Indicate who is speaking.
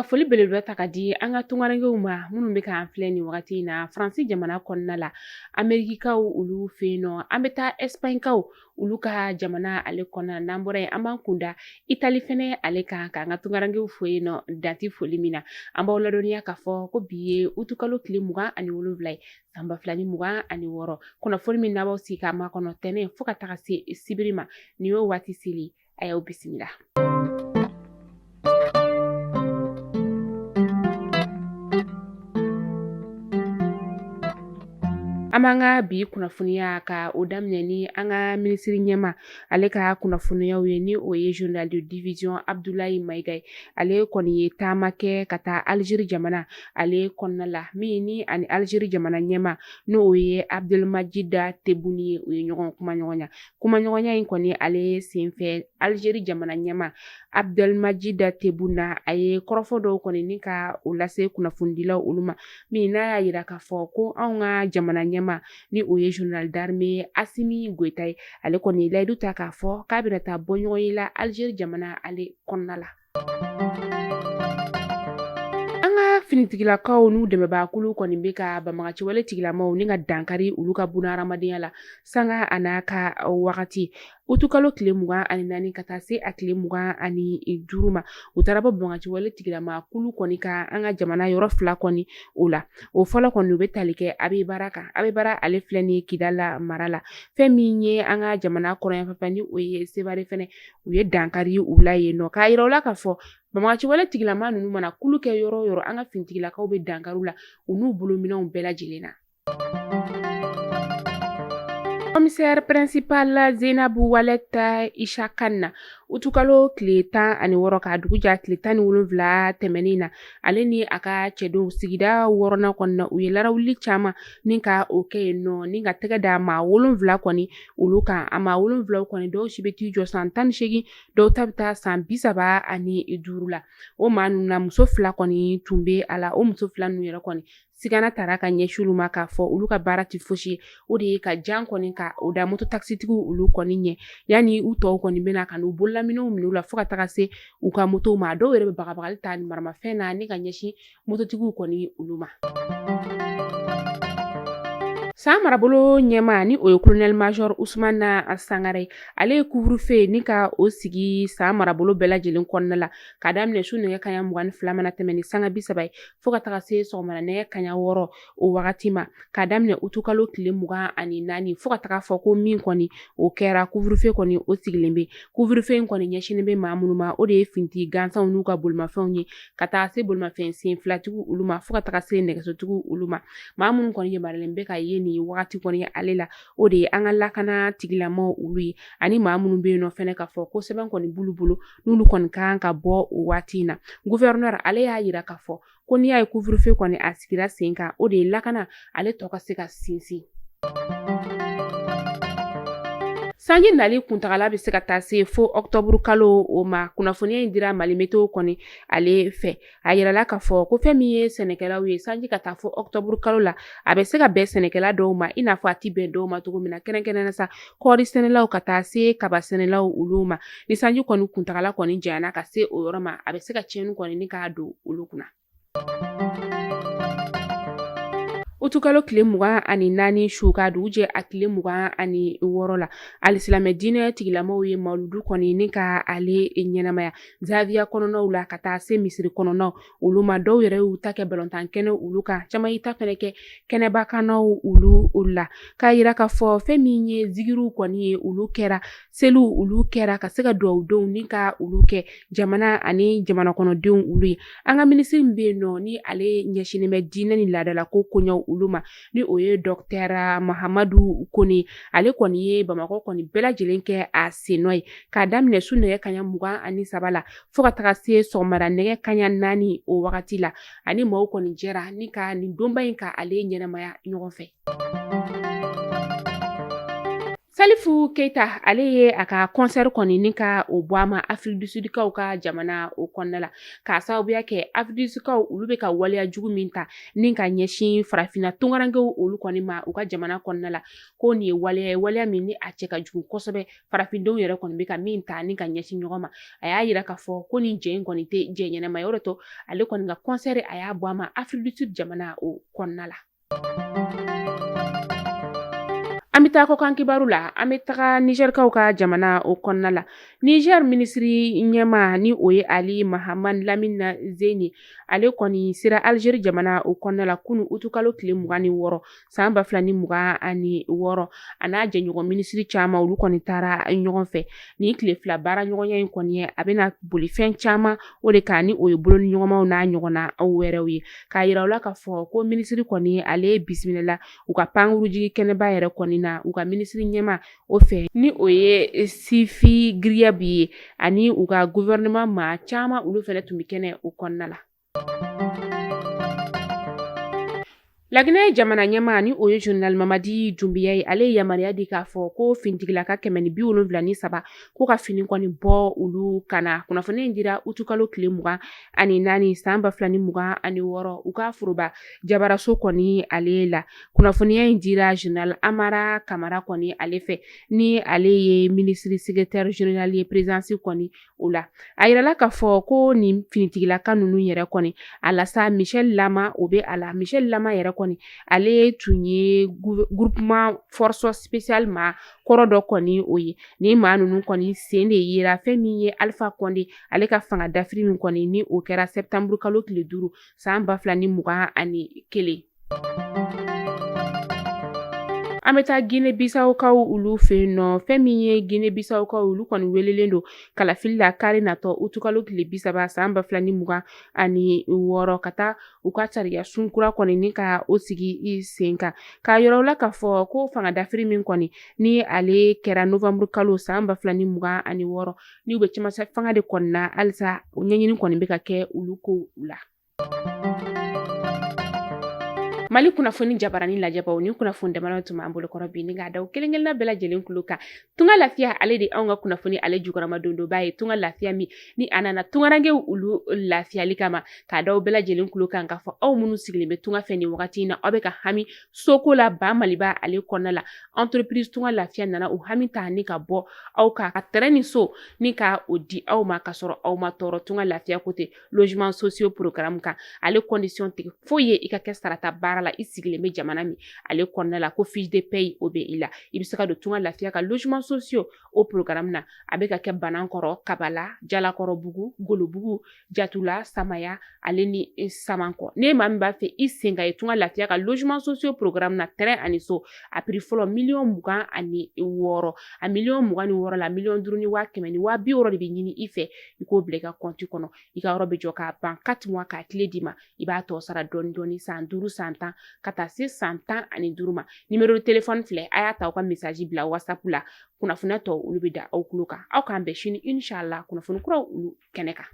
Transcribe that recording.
Speaker 1: Ka foli belebeleba ta ka di an ka tungarankew ma minnu bɛ k'an filɛ nin wagati in na Faransi jamana kɔnɔna la, Amerikikaw olu fɛ yen nɔ, an bɛ taa Ɛsipaɲikaw olu ka jamana ale kɔnɔna. N'an bɔra yen, an b'an kunda Itali fɛnɛ ale kan, k'an ka tungarankew fo yen nɔ danti foli min na. An b'aw ladɔnniya k'a fɔ ko bi ye utukalo tile 27 ye, san 2026. Kunnafoni min n'aw b'aw sigi k'a makɔnɔ tɛnɛn fo ka taga se sibiri ma, nin y'o waati seli. A y'aw bisimila. An b'an ka bi kunnafoniya ka o daminɛ ni an ka minisiri ɲɛmaa ale ka kunnafoniyaw ye, ni o ye général de division Abdoulaye Maïga ye. Ale kɔni ye taama kɛ ka taa Algérie jamana ale kɔnɔna la, min ni ani Algérie jamana ɲɛmaa, n'o ye Abdelmadjid Tebboune ye, u ye ɲɔgɔn kumaɲɔgɔnya. Kumaɲɔgɔnya in kɔni ale senfɛ, Algérie jamana ɲɛmaa Abdelmadjid Tebboune a ye kɔrɔfɔ dɔw kɔni ni ka o lase kunnafonidilaw olu ma, min n'a y'a yira k'a fɔ ko anw ka jamana ɲɛmaa, ni o ye général d'armée Assimi Goïta ye, ale kɔni ye layidu ta k'a fɔ k'a bɛna taa bɔ ɲɔgɔn ye la Algérie jamana ale kɔnɔna la. An ka finitigilakaw n'u dɛmɛbaakulu kɔni bɛ ka banbaganciwale tigilamaw ni ka dankari olu ka bunahadamadenya la sanga a n'a ka wagati. Utukalo tile 24 ka taa se a tile 25 ma, u taara bɔ banbaganciwale tigilama kulu kɔni ka an ka jamana yɔrɔ fila kɔni o la. O fɔlɔ kɔni, u bɛ tali kɛ Abeibara kan. Abeibara ale filɛ ni Kidala mara la. Fɛn min ye an ka jamana kɔrɔnyanfan, ni o ye Sevare fɛnɛ, u ye dankari u la yen nɔ, k'a yira u la k'a fɔ banbaganciwale tigilama ninnu mana kulu kɛ yɔrɔ o yɔrɔ, an ka finitigilakaw bɛ dankari u la u n'u bolominɛnw bɛɛ lajɛlen na. Commissaire principal Zeinabu Waleta Ishakan, utukalo tile 16 k'a dugu ja tile 17 tɛmɛnen na, ale ni a ka cɛdenw sigida wɔɔrɔnan kɔnɔna, u ye larawuli caman ni ka o kɛ yen nɔ, ni ka tɛgɛ da maa wolonwula kɔni olu kan. A maa wolonwula kɔni, dɔw si bɛ t'i jɔ san 18, dɔw ta bɛ taa san 35 la. O maa ninnu na, muso fila kɔni tun bɛ a la. O muso fila ninnu yɛrɛ kɔni, sigana taara ka ɲɛsin olu ma k'a fɔ olu ka baara tɛ fosi ye, o de ye ka jan kɔni ka o da moto takisitigiw olu kɔni ɲɛ, yanni u tɔw kɔni bɛna ka n'u bololaminɛw minɛ u la fo ka taga se u ka motow ma. Dɔw yɛrɛ bɛ bagabagali ta ni maramafɛn na ni ka ɲɛsin mototigiw kɔni olu ma. San marabolo ɲɛmaa, ni o ye colonel major Ousmane Sangare, ale ye couvre-feu ni ka o sigi san marabolo bɛɛ lajɛlen kɔnɔna la, k'a daminɛ su nɛgɛ kaɲa 22 mana tɛmɛ ni sanga 30 ye fo ka taga se sɔgɔmada nɛgɛ kaɲa 6 o wagati ma, k'a daminɛ utukalo tile 24 fo ka taga fɔ ko min kɔni o kɛra, couvre-feu kɔni o sigilen bɛ. Couvre-feu in kɔni ɲɛsinnen bɛ maa minnu ma, o de ye finitigi gansanw n'u ka bolimafɛnw ye, ka taa se bolimafɛn sen filatigiw olu ma, fo ka taga se nɛgɛsotigiw olu ma. Maa minnu kɔni yamaruyalen bɛ ka ye nin wagati kɔni ale la, o de ye an ka lakana tigilamaw olu ye, ani maa minnu bɛ yen nɔ fɛnɛ k'a fɔ ko sɛbɛn kɔni b'olu bolo, n'olu kɔni kan ka bɔ o waati in na. Gouverneur ale y'a yira k'a fɔ ko n'i y'a ye couvre-feu kɔni a sigira sen kan, o de ye lakana ale tɔ ka se ka sinsin. Sanji nali kuntagala bɛ se ka taa se fo ɔkutɔburu kalo o ma. Kunnafoniya in dira Mali Météo kɔni ale fɛ. A yirala k'a fɔ ko fɛn min ye sɛnɛkɛlaw ye, sanji ka taa fo ɔkutɔburu kalo la, a bɛ se ka bɛn sɛnɛkɛla dɔw ma i n'a fɔ a tɛ bɛn dɔw ma cogo min na, kɛrɛnkɛrɛnnenya sa kɔɔri sɛnɛlaw ka taa se kaba sɛnɛlaw olu ma. Ni sanji kɔni kuntagala kɔni janyana ka se o yɔrɔ ma, a bɛ se ka tiɲɛni kɔni ni k'a don olu kunna. Utukalo tile 24 su ka dugu jɛ a tile 26 la, alisilamɛ diinɛ tigilamaw ye mawuludu kɔni ni ka ale ɲɛnamaya zawiya kɔnɔnaw la ka taa se misiri kɔnɔnaw olu ma. Dɔw yɛrɛ y'u ta kɛ balontan kɛnɛ olu kan, caman y'i ta fɛnɛ kɛ kɛnɛbakannaw olu la, k'a yira k'a fɔ fɛn min ye zikiriw kɔni ye, olu kɛra, seliw olu kɛra, ka se ka dugawudenw ni ka olu kɛ jamana ani jamana kɔnɔdenw olu ye. An ka minisiri min bɛ yen nɔ, ni ale ɲɛsinnen bɛ diinɛ ni laadalako koɲɛw olu ma, ni o ye docteur Mahamadu Kone, ale kɔni ye Bamakɔ kɔni bɛɛ lajɛlen kɛ a sennɔ ye, k'a daminɛ su nɛgɛ kaɲa 23 la fo ka taga se sɔgɔmada nɛgɛ kaɲa 4 o wagati la. Ani maaw kɔni jɛra ni ka nin donba in ka ale ɲɛnamaya ɲɔgɔn fɛ. Salifu Keyita, ale ye a ka concert kɔni ni ka o bɔ a ma Afrique du Sud kaw ka jamana o kɔnɔna la, k'a sababuya kɛ Afrique du Sud kaw olu bɛ ka waleya jugu min ta ni ka ɲɛsin farafinna tunkarankew olu kɔni ma u ka jamana kɔnɔna la, ko nin ye waleya ye, waleya min ni a cɛ ka jugu kosɛbɛ, farafindenw yɛrɛ kɔni bɛ ka min ta ni ka ɲɛsin ɲɔgɔn ma. A y'a yira k'a fɔ ko nin jɛ in kɔni tɛ jɛ ɲɛnama ye. O de to ale kɔni ka concert, a y'a bɔ a ma Afrique du Sud jamana o kɔnɔna la. An bɛ taa kɔkan kibaru la. An bɛ taga Nizɛrikaw ka jamana o kɔnɔna la. Nizɛri minisiri ɲɛmaa, ni o ye Ali Mahamani Lamine Zeni, ale kɔni sera Alizeri jamana o kɔnɔna la kunu utukalo tile 26 san 2026. A n'a jɛɲɔgɔn minisiri caman, olu kɔni taara ɲɔgɔn fɛ. Nin tile 2 baara ɲɔgɔnya in kɔni ye, a bɛna boli fɛn caman o de kan, ni o ye bolodiɲɔgɔnmaw n'a ɲɔgɔnna wɛrɛw ye. K'a yira u la k'a fɔ ko minisiri kɔni, ale bisimilala u ka pankurujigi kɛnɛba yɛrɛ kɔni na u ka minisiri ɲɛmaa o fɛ, ni o ye Sifi Giriyabu ye, ani u ka gouvernement maa caman, olu fana tun bɛ kɛnɛ o kɔnɔna la. Laginɛ jamana ɲɛmaa, ni o ye Général Mamadi Dunbiya ye, ale ye yamaruya di k'a fɔ ko finitigilaka 173 ko ka fini kɔni bɔ olu kana. Kunnafoni in dira utukalo tile 24 san 2026 u ka foroba jabaraso kɔni ale la. Kunnafoniya in dira Général Amara Kamara kɔni ale fɛ, ni ale ye ministre secrétaire général ye présidence kɔni o la. A yirala k'a fɔ ko nin finitigilaka ninnu yɛrɛ kɔni a la sa, Michel Lama o bɛ a la. Michel Lama yɛrɛ kɔni, ale tun ye groupement force spéciale maa kɔrɔ dɔ kɔni o ye. Ni maa ninnu kɔni sen de yera fɛn min ye Alpha Condé ale ka fanga dafiri min kɔni ni o kɛra septembre kalo tile 5 san 2021. An bɛ taa Guinée Bissau-kaw olu fɛ yen nɔ. Fɛn min ye Guinée Bissau-kaw, olu kɔni welelen don kalafili la kari natɔ utukalo tile 30 san 2026 ka taa u ka sariya sun kura kɔni ni ka o sigi i sen kan. K'a yira u la k'a fɔ ko fanga dafiri min kɔni ni ale kɛra novembre kalo san 2026, n'u bɛ cɛmancɛ fanga de kɔni na halisa, o ɲɛɲini kɔni bɛ ka kɛ olu kow la. Mali kunnafoni jabarani lajɛbaw, ni kunnafoni damadɔ tun b'an bolokɔrɔ bi ni k'a da kelen kelenna bɛɛ lajɛlen tulo kan. Tunga Lafiya, ale de anw ka kunnafoni ale jukɔrɔmadondonba ye. Tunga Lafiya min ni a nana tungarankew olu lafiyali kama, k'a da bɛɛ lajɛlen tulo kan k'a fɔ aw minnu sigilen bɛ tunga fɛ nin wagati in na, aw bɛ ka hami soko la ba Maliba ale kɔnɔna la, entreprise Tunga Lafiya nana u hami ta ni ka bɔ aw kan, ka terrain ni so ni ka o di aw ma ka sɔrɔ aw ma tɔɔrɔ. Tunga Lafiya ko ten, logement sociaux programme kan, ale condition tɛ foyi ye i ka kɛ sarata baara la, i sigilen bɛ jamana min ale kɔnɔna la, ko fiche de paie o bɛ i la, i bɛ se ka don Tunga Lafiya ka logement sociaux o programme na. A bɛ ka kɛ Banankɔrɔ, Kabala, Jalakɔrɔbugu, Golobugu, Jatula, Samaya ale ni Samankɔ. Ne maa min b'a fɛ i sen ka ye Tunga Lafiya ka logement sociaux programme na, terrain ani so, a prix fɔlɔ miliyɔn 26. A miliyɔn 26 la, miliyɔn 5 ni waa 160 de bɛ ɲini i fɛ i k'o bila i ka compte kɔnɔ. I ka yɔrɔ bɛ jɔ k'a ban 4 mois k'a tile d'i ma. I b'a tɔ sara dɔɔni dɔɔni san 5, san 10, ka taa se san 15 ma. Numéro de téléphone filɛ, a y'a ta aw ka message bila WhatsApp la. Kunnafoniya tɔ, olu bɛ da aw tulo kan. Aw k'an bɛn sini inshallah kunnafoni kuraw olu kɛnɛ kan.